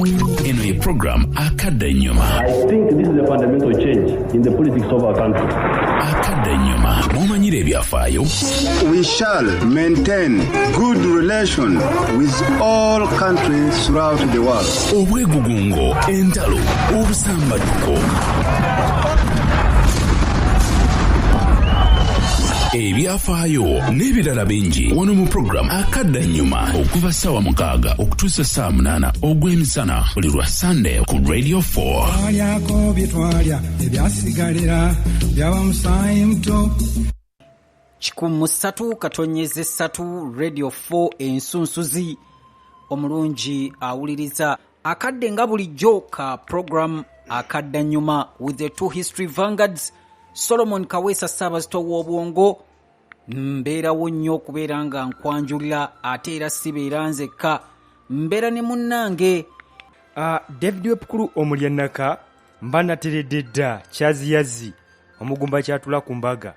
Eno ye program Akadda Ennyuma. I think this is a fundamental change in the politics of our country. Akadda Ennyuma mw'omanyira ebyafaayo. We shall maintain good relation with all countries throughout the world. Obwegugungo, entalo, obusambattuko, ebyafaayo n'ebirala bingi wano mu program Akadda Ennyuma okuva ssaawa 6 okutuusa ssaawa 8 ogw'emisana buli lwa Sunday ku Radio 4. Twalyako bye twalya, ebyasigalira byaba musaayi muto. 103.3 Radio 4 ensunsuzi omulungi awuliriza akadde nga bulijjo ka program Akadda Nyuma with the two history vanguards Solomon Kaweesa Ssaabazito w'obwongo. Mbeerawo nnyo okubeera nga nkwanjulira, ate era sibeera nzekka, mbeera ne munnange David Wepukulu Omulyannaka. Mba nateredde dda kyaziyazi omugumba kyatula ku mbaga.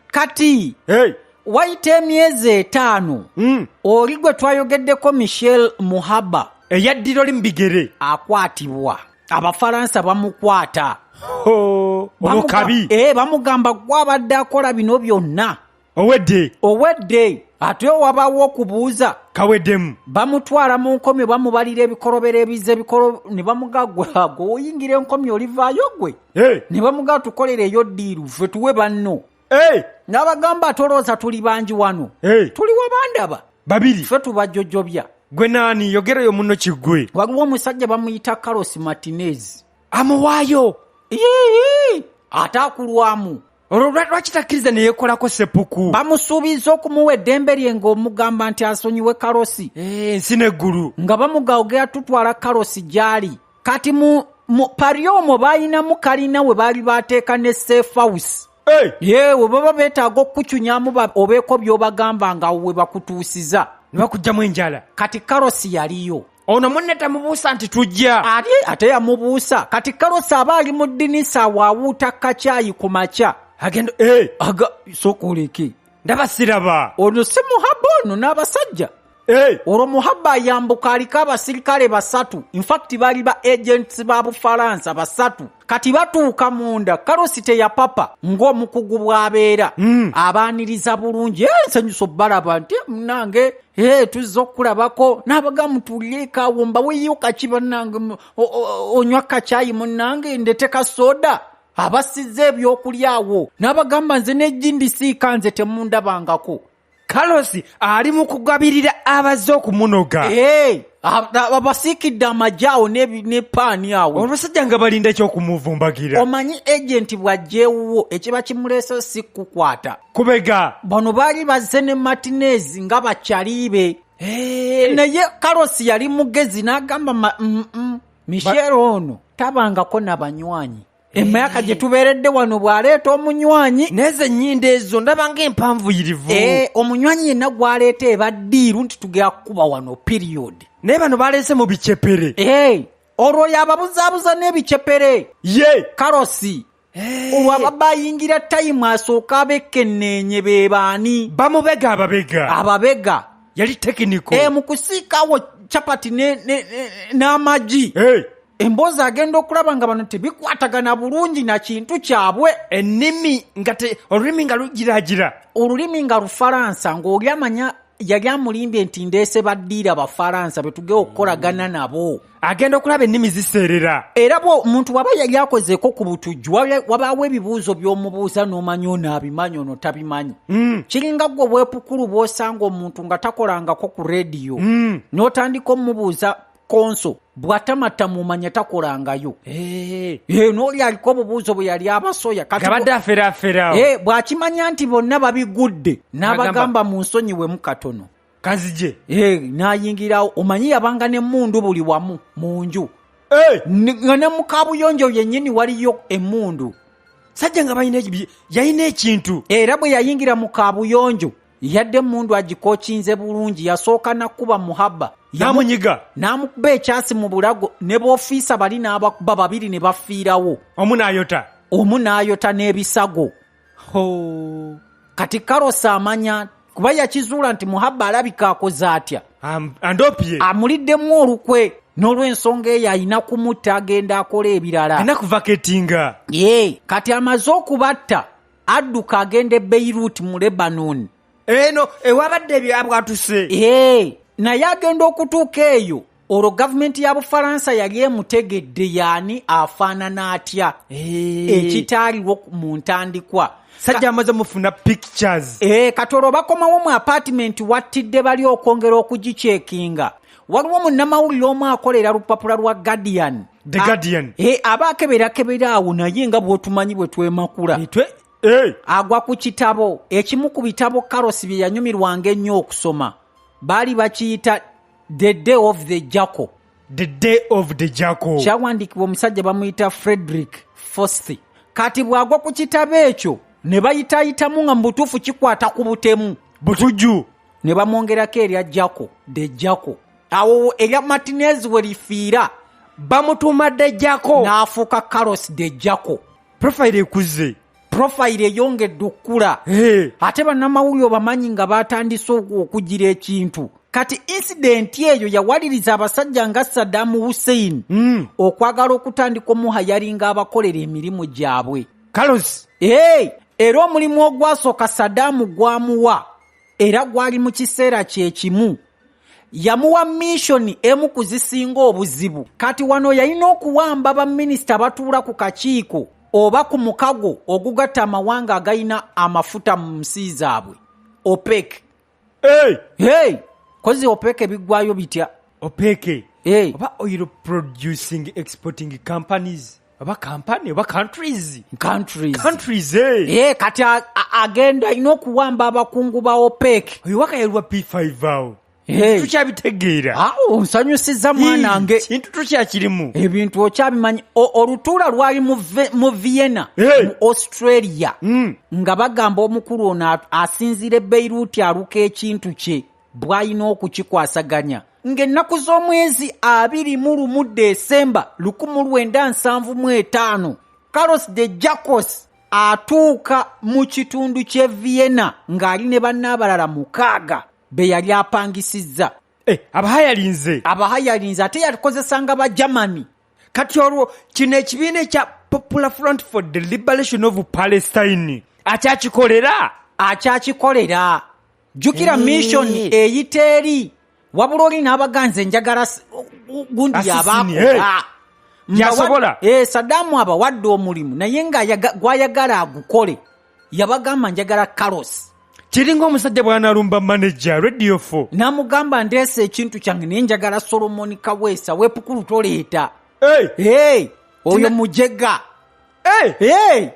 Kati Hey! wayita emyezi 5 oli gwe twayogeddeko Michel Muhaba eyaddira oli mu bigere akwatibwa Abafalansa, bamukwata. Ho, olwo kabi. Bamugamba gwabadde akola bino byonna. Owedde. Owedde, ate wabaawo okubuuza. Kaweddemu. Bamutwala mu nkomyo, bamubalira ebikolobero ebize ebikolo ne bamuga gwe gwe oyingira enkomyo olivaayo gwe. Hey! Ne bamuga tukolera eyo deal, ffe tuwe banno. Hey! N'abagamba tolowooza tuli bangi wano. Hey! Tuli wabandaba. Babiri. Ffe tubajojobya. Gwe naani yogereyo munno kiggwe. Waliwo omusajja bamuyita Carlos Martinez. Amuwaayo. Yii, ate akulwamu. Olwo lwaki takkiriza ne yeekolako seppuku? Bamusuubiza okumuwa eddembe lye ng'omugamba nti asonyiwe Carlos. Ensi n'eggulu. Nga bamugawogera tutwala Carlos gy'ali. Kati mu Paris omwo baalinamu kalina we baali bateeka ne safe house. Hey! Ye we baba beetaaga okukucunyamu obeeko by'obagamba nga we bakutuusiza. Ne bakugyamu enjala. Kati Carlos yaliyo. Ono munne tamubuusa nti tujja. Ate yamubuusa. Kati Carlos aba ali mu ddinisa awo awuuta kacaayi ku makya. Agenda, hey! Aga, sooka oleke. Ndaba siraba. Ono si Muhaba ono n'abasajja. Hey! Olwo Muhaba ayambuka aliko abasirikale 3. In fact bali ba agents ba Bufalansa 3. Kati batuuka munda, Carlos teyapapa ng'omukugu bw'abeera. Abaaniriza bulungi. Nsanyusa obbalaba nti munnange, tuzze okulabako. N'abaga mutuulireeko awo mbaweeyo kaki bannange, onywa kacaayi munnange, ndete ka soda. Abasizza ebyokulya awo. N'abagamba nze n'eggi ndisiika nze temundabangako. Carlos ali mu kugabirira abazze okumunoga. Abasiikidde amagi awo ne paani awo. Olwasajja nga balinda ekyokumuvumbagira. Omanyi agent bw'ajja ewuwo ekiba kimuleese si kukwata. Kubega. Bano baali bazze ne Martinez nga bakyaliibe. Naye Carlos yali mugezi n'agamba Michel ono tabangako na banywanyi. Emyaka gye tubeeredde wano bw'aleeta omunywanyi. N'ezo ennyindo ezo ndaba ng'empanvuyirivu. Omunywanyi yenna gw'aleeta eba deal nti tugenda kukuba wano period. Naye bano baleese mu bicepere. Olwo yababuzaabuza n'ebicepere. Ye. Carlos. Olwo ababa ayingira time asooka abekenneenye be baani. Bamubega ababega. Ababega. Yali technical. Mu kusiikawo chapati n'amagi. Emboozi agenda okulaba nga bano tebikwatagana bulungi na kintu kyabwe. Ennimi nga olulimi nga lugiraagira. Olulimi nga Lufalansa ng'oli amanya yali amulimbye nti ndeese baddiira Bafalansa be tugenda okukolagana nabo. Agenda okulaba ennimi ziseerera. Era bwo omuntu waba yali akozeeko ku butujju, wabaawo ebibuuzo by'omubuuza n'omanya ono abimanyi ono tabimanyi. Kiringa ggwe obwepukulu bw'osanga omuntu nga takolangako ku rediyo. N'otandika omubuuza konso bw'atamatta mumanya takolangayo. N'oli aliko obubuuzo bwe yali abasoya. Kati Gabadde aferaafera awo. Bw'akimanya nti bonna babigudde, n'abagamba mu nsonyiwemu katono. Kazije. N'ayingirawo. Omanyi yabanga n'emmundu buli wamu mu nju. Nga ne mu kaabuyonjo yennyini waliyo emmundu. Sajja nga balina yalina ekintu. Era bwe yayingira mu kaabuyonjo, yadde emmundu agikookinze bulungi, yasooka n'akuba Muhaba. N'amunyiga. N'amukuba ekyasi mu bulago, ne b'ofiisa bali n'abakuba babiri ne bafiirawo. Omu n'ayota. Omu n'ayota n'ebisago. Ho. Kati Carlos amanya kuba yakizuula nti Muhaba alabika akoze atya. Andopye. Amuliddemu olukwe. N'olw'ensonga eyo alina kumutta, agenda akola ebirala. Alina kuvaketinga. Ye kati amaze okubatta, adduka agenda e Beirut mu Lebanon. Eno ewabadde ebyabwatuse. Ee, naye agenda okutuuka eyo olwo gavumenti ya Bufalansa yali emutegedde yaani afaanana atya, ekitaaliwo mu ntandikwa. Sajja amaze mufuna pictures. Ee, kati olwo bakomawo mu apartment wattidde bali okwongera okugicekinga. Waliwo munnamawulire omu akolera lupapula lwa Guardian. The Guardian. Aba akeberakebera awo, naye nga bw'otumanyi bwe twemakula. Agwa ku kitabo, ekimu ku bitabo Carlos bye yanyumirwanga ennyo okusoma. Baali bakiyita The Day of the Jackal. The Day of the Jackal. Kyawandiikibwa omusajja bamuyita Frederick Forsyth. Kati bw'agwa ku kitabo ekyo ne bayitaayitamu nga mu butuufu kikwata ku butemu. Butujju. Ne bamwongerako erya Jackal, The Jackal. Awo erya Martinez we lifiira. Bamutuuma The Jackal. N'afuuka Carlos The Jackal. Profile ekuze. Profile eyongedde okukula. Ate bannamawulire obamanyi nga batandise okugira ekintu. Kati incident eyo yawaliriza abasajja nga Saddam Hussein okwagala okutandika omuhayaringa abakolera emirimu gyabwe. Carlos. Era omulimu ogwasooka Saddam gwamuwa era gwali mu kiseera kye kimu. Yamuwa mission emu ku zisinga obuzibu. Kati wano yalina okuwamba baminisita abatuula ku kakiiko oba ku mukago ogugatta amawanga agayina amafuta mu nsi zaabwe, OPEC. Hey! Hey! Kozi OPEC ebiggwayo bitya? OPEC. Hey. Oba oil producing exporting companies oba company oba countries. Countries. Countries, eh. Hey, kati agenda alina okuwamba abakungu ba OPEC. Oyo wakayalwa P5 awo. Hey. Tukyabitegeera. Awo nsanyusiza mwanange. Kintu tukyakirimu. Ebintu okyabimanyi. Olutuula lwali mu Vienna, Hey. mu Australia, nga bagamba omukulu ono asinziira e Beirut aluka ekintu kye bw'alina okukikwasaganya. Ng'ennaku z'omwezi 21 Desemba 1975, Carlos de Jacos atuuka mu kitundu ky'e Vienna ng'ali ne banne abalala 6 be yali apangisizza. Abahayalinze. Abahayalinze ate yakozesanga ba Germany. Kati olwo kino ekibiina ekya Popular Front for the Liberation of Palestine akyakikolera? Akyakikolera. Jjukira mission eyita eri wabula oli n'abaganze njagala gundi Asisini, yabakola. Yasobola. Saddam abawadde omulimu naye nga gwayagala agukole. Yabagamba njagala Carlos. Kiringa omusajja bw'anaalumba manager Radio 4. N'amugamba ndeese ekintu kyange naye njagala Solomon Kaweesa weepukulu toleeta. Hey! Hey! Oyo mujega. Hey! Hey!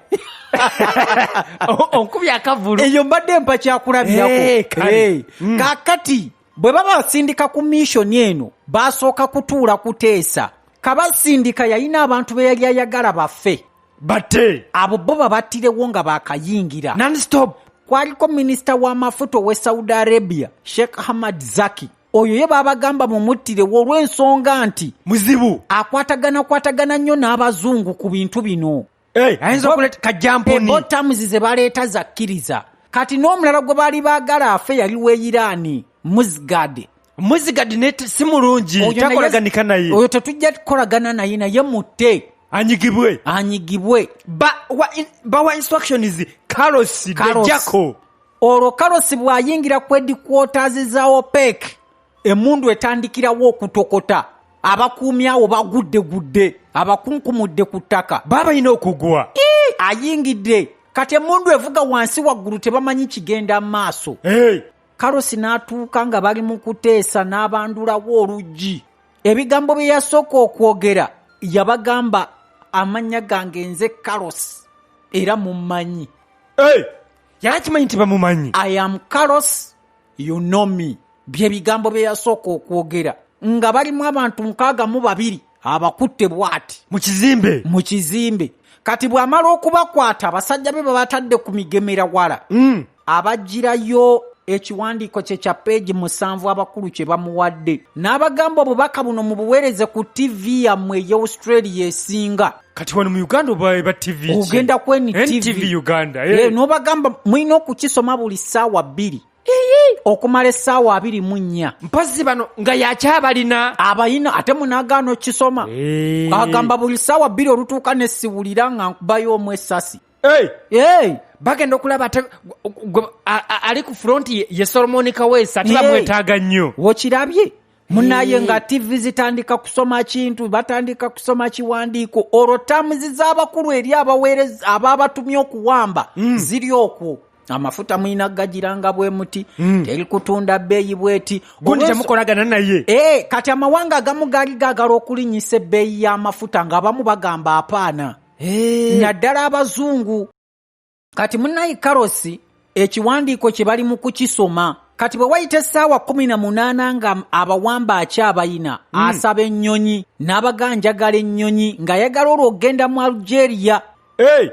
Onkubye akavulu. Eyo mbadde mpa kyakulabirako. Hey, kale. Hey. Kaakati bwe baba basindika ku mission eno basooka kutuula kuteesa. Kabasindika yalina abantu be yali ayagala baffe. Batte. Abo bo babattirewo nga baakayingira. Non-stop. Kwaliko minisita w'amafuta ow'e Saudi Arabia, Sheikh Ahmad Zaki. Oyo ye baabagamba mumuttirewo olw'ensonga nti muzibu. Akwatagana nnyo n'abazungu ku bintu bino. Hey, ayinza okuleeta kajampuni. Ebotamuzi ze baleeta zakkiriza. Kati n'omulala gwe baali baagala afe yali w'e Iran, Muzgad. Muzgad ne si mulungi, Oyo naye takolaganika naye. Oyo tetujja kukolagana naye, naye mutte. Anyigibwe. Anyigibwe. Bawa instructions Carlos de Carlos. Jaco. Olwo Carlos bw'ayingira ku headquarters za OPEC, emmundu etandikirawo okutokota. Abakuumi awo baguddegudde, abakunkumudde ku ttaka. Baba balina okugwa. Ii, ayingidde. Kati emmundu evuga wansi waggulu tebamanyi kigenda mu maaso. Hey. Carlos n'atuuka nga bali mu kuteesa n'abandulawo oluggi. Ebigambo bye yasooka okwogera yabagamba amannya gange nze Carlos era mummanyi. Hey! Yali akimanyi nti bamumanyi. I am Carlos, you know me. Bye bigambo bye yasooka okwogera nga balimu abantu 62 abakutte bw'ati. Mu kizimbe. Mu kizimbe. Kati bw'amala okubakwata abasajja be babatadde ku migemera wala. Abagirayo ekiwandiiko kye kya peegi 7 abakulu kye bamuwadde. N'abagamba obubaka buno mubuweereze ku TV yammwe ey'e Australia esinga. Kati wano mu Uganda oba eba TV ki? Ogenda ku NTV. NTV Uganda, eh. N'obagamba mulina okukisoma buli ssaawa 2. Okumala essaawa 24. Mpozi bano nga yakyabalina. Abayina ate munagaana okisoma. Agamba buli ssaawa 2 olutuuka nesiwulira nga nkubayo omu essasi. Hey. Bagenda okulaba ate ali ku front ye Solomon Kaweesa ate bamwetaaga nnyo. Wokirabye munaye nga TV zitandika kusoma kintu, batandika kusoma kiwandiiko, olwo tamuzi z'abakulu eri abaweereza ababatumye okuwamba ziri okwo. Amafuta mulina gagiranga bwe muti, teri kutunda bbeeyi bweti. Gundi temukolagana naye. Kati amawanga agamu gaali gaagala okulinnyisa ebbeeyi y'amafuta ng'abamu bagamba apaana. Naddala abazungu. Kati munnaye Carlos ekiwandiiko kye bali mu kukisoma. Kati bwe wayita essaawa 18 nga abawamba akyabayina, asaba ennyonyi, n'abaga njagala ennyonyi, ng'ayagala olwo okugenda mu Algeria.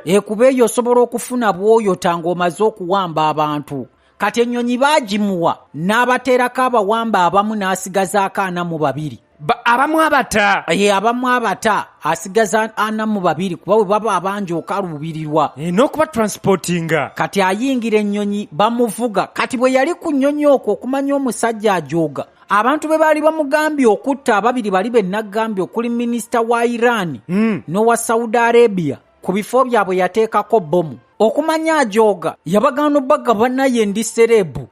Ekuba eyo osobola okufuna bw'oyota ng'omaze okuwamba abantu. Kati ennyonyi baagimuwa n'abateerako abawamba abamu n'asigazaako 42. Abamu abata. Abamu abata, asigaza 42 kuba bwe baba abangi okaluubirirwa. N'okuba transportinga. Kati ayingira ennyonyi bamuvuga. Kati bwe yali ku nnyonyi okwo okumanya omusajja ajooga, abantu be baali bamugambye okutta ababiri bali be nagambye okuli minisita wa Iran n'owa Saudi Arabia ku bifo byabwe yateekako bbomu. Okumanya ajooga yabagaana obbaga bannaye ndi serebu.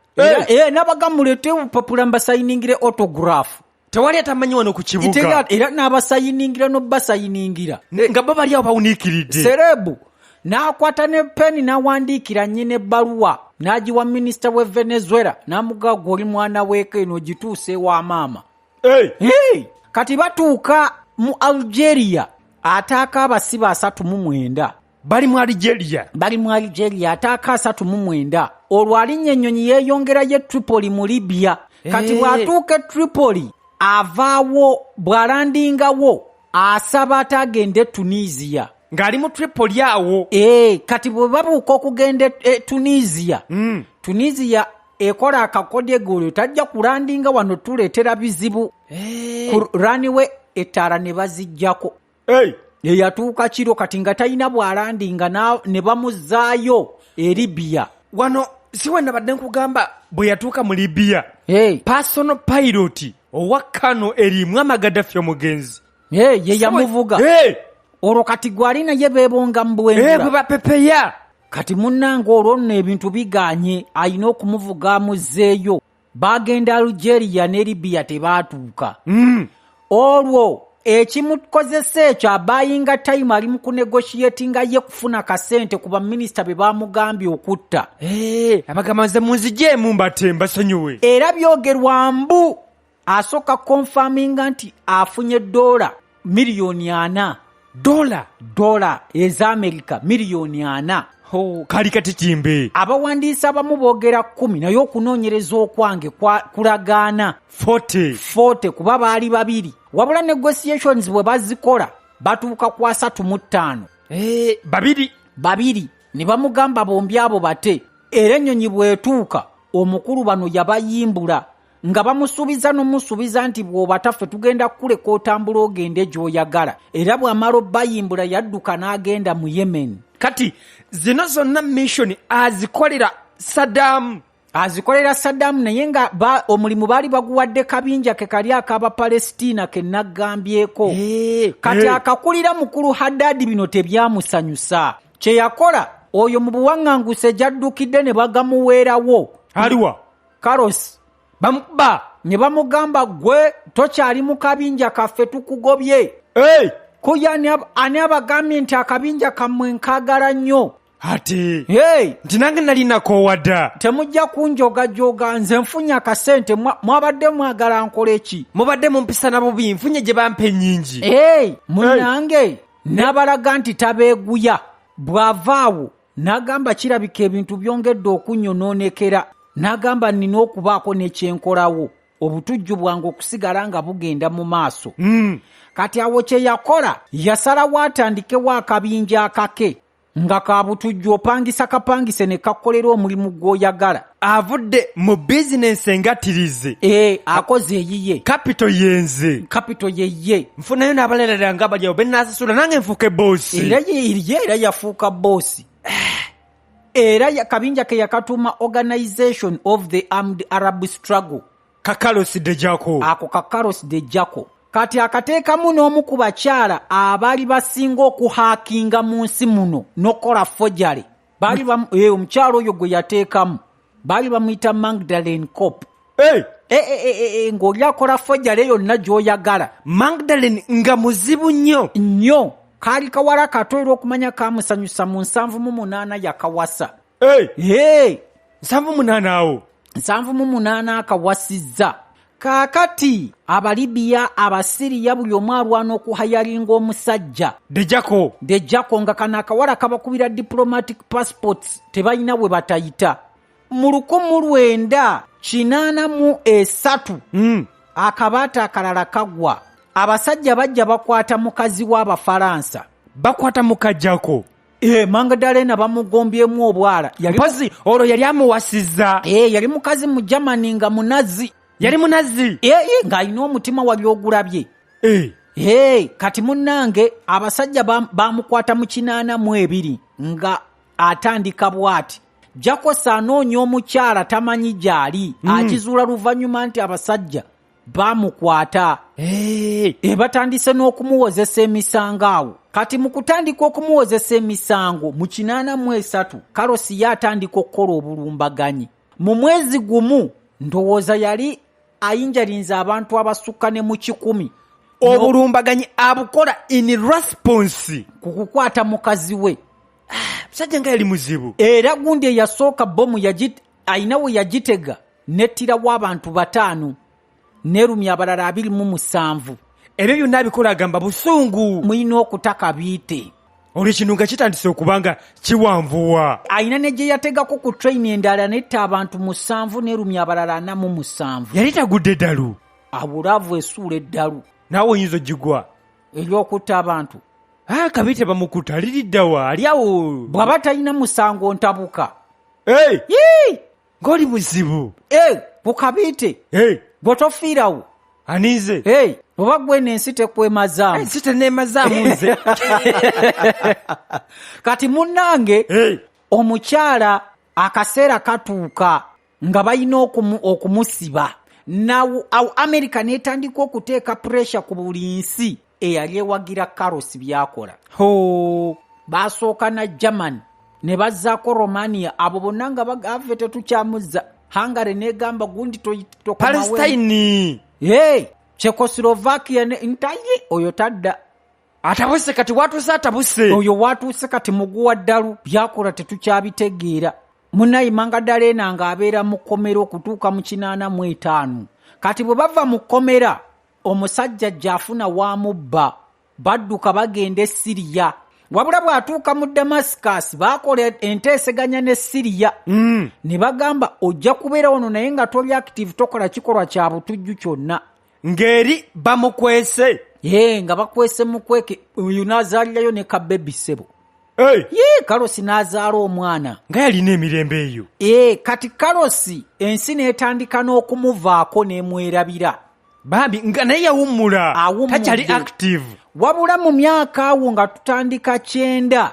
Era n'abaga muleete obupapula mbasayiningire autograph. Tewali atamanyi wano ku kibuga. Era n'abasayiningira n'obbasayiningira. Nga bo bali awo bawuniikiridde. Serebu n'akwata ne peni n'awandiikira nnyina ebbaluwa n'agiwa minisita w'e Venezuela n'amugaa gwe oli mwana w'eka eno ogituuse ewa maama. Kati batuuka mu Algeria ataako abasibe 39. Bali mu Algeria. Bali mu Algeria ataako 39. Olwo alinnya ennyonyi yeeyongerayo e Tripoli mu Libya. Kati bw'atuuka e Tripoli avaawo bw'alandingawo asaba ate agende e Tunisia. Ng'ali mu Tripoli awo. Kati bwe babuuka okugenda e Tunisia, Tunisia ekola akakodyegolyo tajja kulandinga wano tuleetera bizibu. Ku runway ettaala ne baziggyako. Eyatuuka kiro kati nga talina bw'alandinga ne bamuzzaayo e Libya. Wano si we nabadde nkugamba bwe yatuuka mu Libya. Personal pilot owa Kano erimu Amagadafi omugenzi. Ye yamuvuga. Olwo kati gwali naye beebonga mu bwengula. Bwe bapepeya. Kati munnange olwo nno ebintu bigaanye alina okumuvuga amuzzeeyo. Baagenda Algeria ne Libya tebaatuuka. Olwo ekimukozesa ekyo abayinga time ali mu kunegotiatinga ye kufuna kasente ku baminisita be bamugambye okutta. Abagamba nze munzigyemu mbate mbasonyiwe. Era byogerwa mbu asooka confirminga nti afunye $4 miliyoni. Dola ez'Amerika miliyoni 4. Kali katitimbe. Abawandiisi abamu boogera 10 naye okunoonyereza okwange kulagaana 40. 40 kuba baali babiri. Wabula negotiations bwe bazikola batuuka ku 35. Babiri. Ne bamugamba bombi abo bate. Era ennyonyi bw'etuuka omukulu bano yabayimbula nga bamusuubiza n'omusuubiza nti bw'obata ffe tugenda kukuleka otambula ogende gy'oyagala. Era bw'amala obbayimbula yadduka n'agenda mu Yemen. Kati zino zonna mission azikolera Saddam. Azikolera Saddam naye nga omulimu baali baguwadde kabinja ke kali ak'Abapalestina ke naggambyeko. Kati akakulira mukulu Haddad bino tebyamusanyusa. Kye yakola oyo mu buwaŋŋanguse gy'addukidde ne bagamuweerawo. Aliwa? Carlos. Bamukuba. Ne bamugamba gwe tokyali mu kabinja kaffe tukugobye. Kuyo ani abagambye nti akabinja kammwe nkaagala nnyo. Ate. Nti nange nali nakoowa dda. Temujja kunjogajoga nze nfunye akasente mwabadde mwagala nkole ki? Mubadde mumpisa na bubi nfunye gye bampa ennyingi. Munnange n'abalaga nti tabeeguya. Bw'avaawo n'agamba kirabika ebintu byongedde okunnyonoonekera. N'agamba nnina okubaako ne kye nkolawo obutujju bwange okusigala nga bugenda mu maaso. Kati awo kye yakola yasalawo atandikewo akabinja akake nga ka butujju opangisa kapangise ne kakolera omulimu gw'oyagala. Avudde mu bizinensi engattirize. Akoze eyiye. Kapito yenze. Kapito yeye. Nfunayo n'abalerera nga bali awo be nnaasasula nange nfuuke boosi. Era ye era yafuuka boosi. Era kabinja ke yakatuuma Organization of the Armed Arab Struggle. Ka Carlos de Jaco. Ako ka Carlos de Jaco. Kati akateekamu n'omu ku bakyala abaali basinga okuhaakinga mu nsi muno n'okukola forgery. Baali omukyala oyo gwe yateekamu baali bamuyita Magdalene Kopp. Hey! Ng'oli akola forgery yonna gy'oyagala. Magdalene nga muzibu nnyo. Nnyo. Kaali kawala kato era okumanya kamusanyusa mu 78 yakawasa. Hey! Hey! 78 awo. 78 akawasizza. Kaakati Abalibiya, Abasiriya buli omu alwana okuhayalinga omusajja. De Jaco. De Jaco nga kano akawala kabakubira diplomatic passports tebalina we batayita. Mu 1983 akabaata akalala kagwa. Abasajja bajja bakwata mukazi w'Abafalansa. Bakwata mukajjako. Magdalena bamugombyemu obwala. Mpozi olwo yali amuwasizza. Yali mukazi mu Germany nga munazi. Yali munazi. Ng'alina omutima wali ogulabye. Kati munnange abasajja bamukwata mu 82 nga atandika bw'ati. Jacob anoonya omukyala tamanyi gy'ali. Akizuula luvannyuma nti abasajja bamukwata. Batandise n'okumuwozesa emisango awo. Kati mu kutandika okumuwozesa emisango mu 83 Carlos ye atandika okukola obulumbaganyi. Mu mwezi gumu ndowooza yali ayinjalinze abantu abasukka ne mu 100. Obulumbaganyi abukola in response ku kukwata mukazi we. Musajja nga yali muzibu. Era gundi eyasooka bomu ayina we yagitega nettirawo abantu 5 nerumya abalala 27. Ebyo byonna abikola agamba busungu. Mulina okutaka biite. Olwo ekintu nga kitandise okubanga kiwanvuwa. Ayina ne gye yategako ku train endala netta abantu 7 nerumya abalala 47. Yali tagudde eddalu. Awo laavu esuula eddalu. Naawe oyinza ogigwa. Ery'okutta abantu. Kabiite bamukutta aliriddawa ali awo. Bw'aba talina musango ntabuka. Hey! Yee! Ng'oli muzibu. Ku kabiite. Hey! Gwe tofiirawo. Anize. Hey! Oba gwe n'ensi tekwemazaamu. Ensi teneemazaamu nze. Kati munnange, hey! Omukyala akaseera katuuka nga balina okumusiba. Now, awo America n'etandika okuteeka pressure ku buli nsi eyali ewagira Carlos by'akola. Baasooka na Germany ne bazzaako Romania, abo bonna nga bagaffe tetukyamuzza. Hungary n'egamba gundi tokomawo. Palestine. Hey, Czechoslovakia ne ntayi oyo tadda. Atabuse kati watuuse atabuse. Oyo watuuse kati muguwa ddalu byakola tetukyabitegeera. Munnaye Magdalena ng'abeera mu kkomera okutuuka mu 85. Kati bwe bava mu kkomera omusajja gy'afuna wamubba badduka bagenda e Syria. Wabula bw'atuuka mu Damascus baakola enteeseganya ne Syria. Ne bagamba ojja kubeera wano naye nga toli active tokola kikolwa kya butujju kyonna. Ng'eri bamukwese. Nga bakwese mukweke oyo n'azaalirayo ne ka baby ssebo. Hey! Carlos n'azaala omwana. Nga yalina emirembe eyo. Kati Carlos ensi n'etandika n'okumuvaako n'emwerabira. Bambi nga naye yawummula. Takyali active. Wabula mu myaka awo nga tutandika 90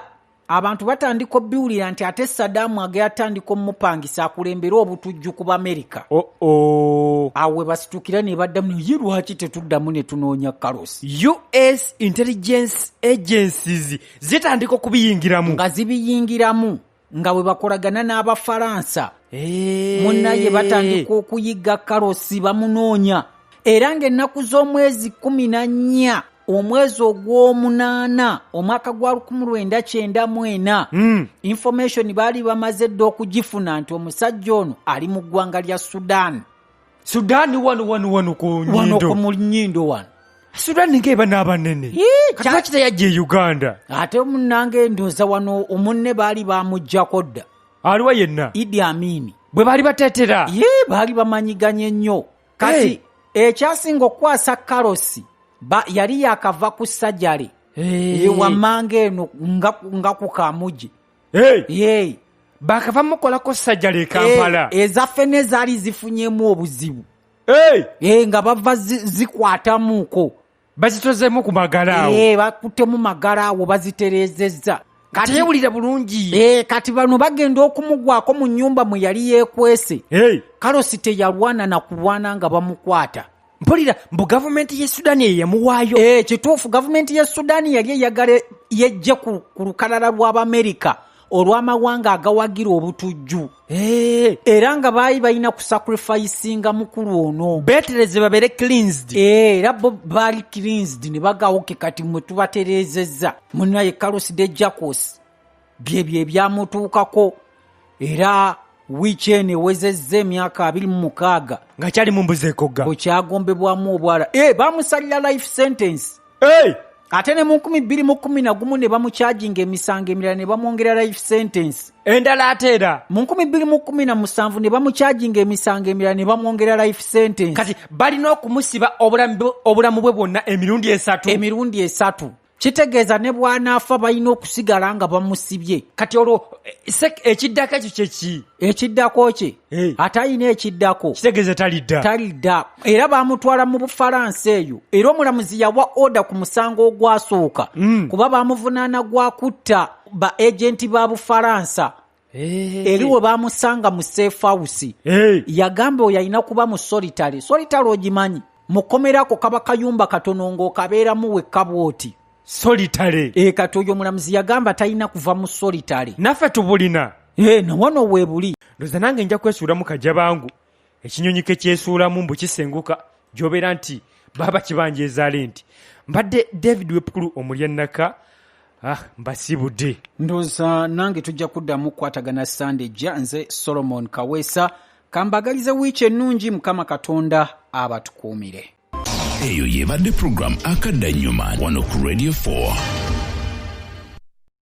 abantu batandika obiwulira nti ate Saddam ageyatandika omupangisa akulembera obutujju ku Bamerica. Awo we basitukira ne baddamu ye lwaki tetuddamu ne tunoonya Carlos. US intelligence agencies zitandika okubiyingiramu. Nga zibiyingiramu nga bwe bakolagana n'Abafalansa. Munnaye batandika okuyiga Carlos bamunoonya. Era ng'ennaku z'omwezi 14 omwezi ogw'omunaana omwaka gwa 1994 information baali bamaze dda okugifuna nti omusajja ono ali mu ggwanga lya Sudan. Sudan wano ku nnyindo. Wano ku nnyindo wano. Sudan ng'eba n'abanene. Kati lwaki teyajja e Uganda? Ate munnange ndowooza wano omunne baali bamuggyako dda. Aliwa yenna? Idi Amin. Bwe baali bateetera. Baali bamanyiganye nnyo. Kati ekyasinga okukwasa Carlos yali yakava ku sajjale. Wammanga eno nga ku Kamugi. Bakava mukolako sajjale e Kampala. Ezaffe ne zaali zifunyemu obuzibu. Nga bava zikwatamuuko. Bazitozeemu ku magala awo. Bakuttemu magala awo bazitereezezza. Teyewulira bulungi. Eh, kati bano bagenda okumugwako mu nnyumba mwe yali yeekwese. Hey. Karosi teyalwana na kulwana nga bamukwata. Mpulira mbu gavumenti ye Sudaani ye yamuwaayo. Eh, kituufu, gavumenti ya Sudaani yali eyagala yejje ku lukalala lw'Abamerika olw'amawanga agawagira obutujju. Eh. Era nga baali balina kusacrificinga mukulu ono. Beetereze babeere cleansed. Eh, era bo baali cleansed ne bagawoke kati mwe tubatereezezza. Munnaye Carlos de Jacos byebyo ebyamutuukako, era wiiki eno ewezezza emyaka 26 nga kyali mu mbuzi ekogga. Okyagombebwamu obwala. Bamusalira life sentence. Hey! Ate ne mu 2011 ne bamukyajinga emisango emirala ne bamwongera life sentence. Endala ate era. Mu 2017 ne bamukyajinga emisango emirala ne bamwongera life sentence. Kati balina okumusiba obulamu bwe bwonna emirundi 3. Emirundi 3. Kitegeeza ne bw'anaafa balina okusigala nga bamusibye. Kati olwo ekiddako ekyo kye ki? Ekiddako kye? Hey. Ate alina ekiddako. Kitegeeza talidda. Talidda. Era baamutwala mu Bufalansa eyo. Era omulamuzi yawa order ku musango ogwasooka. Kuba baamuvunaana gwa kutta ba agenti ba Bufalansa. Eri we baamusanga mu safe house. Yagamba oyo alina kuba mu solitary. Solitary ogimanyi? Mukomerako kaba kayumba katono ng'okabeeramu wekka bw'oti. Solitary. Kati oyo omulamuzi yagamba talina kuva mu solitary. Naffe tubulina. Na wano weebuli. Ndowooza nange nja kwesuulamu kajabangu. Ekinyonyi ke kyesuulamu mbu kisenguka gy'obeera nti baba kibanja ezaale nti. Mbadde David Wepukulu omulyannaka, mbasibudde. Ndowooza nange tujja kuddamu kukwatagana Sande ejja. Nze Solomon Kaweesa, kambagalize wiiki ennungi, Mukama Katonda abatukuumire. Eyo yebadde program Akadda Nnyuma wano ku Radio 4.